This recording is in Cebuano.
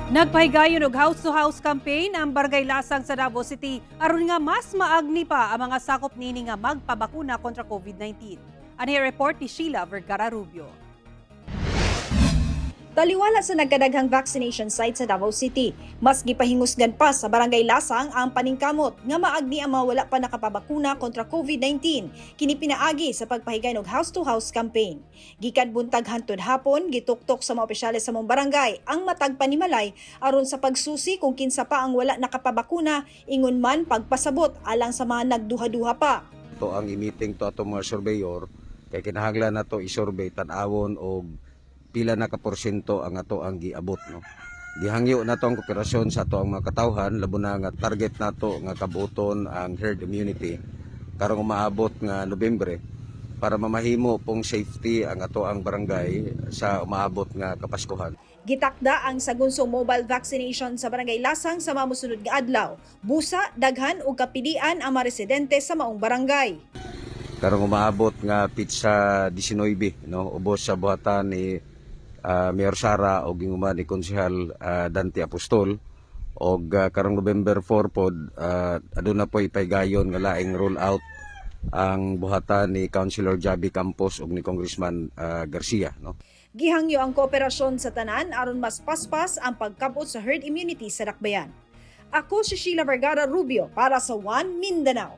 Nagpahigayon og house-to-house campaign ang Barangay Lasang sa Davao City aron nga mas maagni pa ang mga sakop niini nga magpabakuna kontra COVID-19. Ani report ni Sheila Vergara Rubio. Taliwala sa nagkadaghang vaccination site sa Davao City, mas gipahingusgan pa sa Barangay Lasang ang paningkamot nga maagni ang mga wala pa nakapabakuna kontra COVID-19, kini pinaagi sa pagpahigayon og house-to-house campaign. Gikan buntag hantod hapon, gituktok sa mga opisyales sa maong barangay ang matag panimalay aron sa pagsusi kung kinsa pa ang wala nakapabakuna, ingon man pagpasabot alang sa mga nagduha-duha pa. To ang i-meeting to atong mga surveyor kay kinahanglan nato i-survey, tan-awon og pila na ka porsyento ang ato ang giabot, no. Gihangyo nato ang kooperasyon sa ato ang mga katawhan, labo na nga target nato nga kabuton ang herd immunity karong umaabot nga Nobyembre para mamahimo pong safety ang ato ang barangay sa umaabot nga Kapaskuhan. Gitakda ang sagunsong mobile vaccination sa Barangay Lasang sa mamusunod nga adlaw. Busa, daghan ug kapilian ang mga residente sa maong barangay. Karong umaabot nga petsa 19, no, ubos sa buhatan ni Mayor Sara og inguman ni Konsehal Dante Apostol og karong November 4 pod, aduna po'y paygayon nga laing roll out ang buhatan ni Councilor Javi Campos ug ni Congressman Garcia, no. Gihangyo ang kooperasyon sa tanan aron mas paspas ang pagkabot sa herd immunity sa dakbayan. Ako si Sheila Vergara Rubio para sa One Mindanao.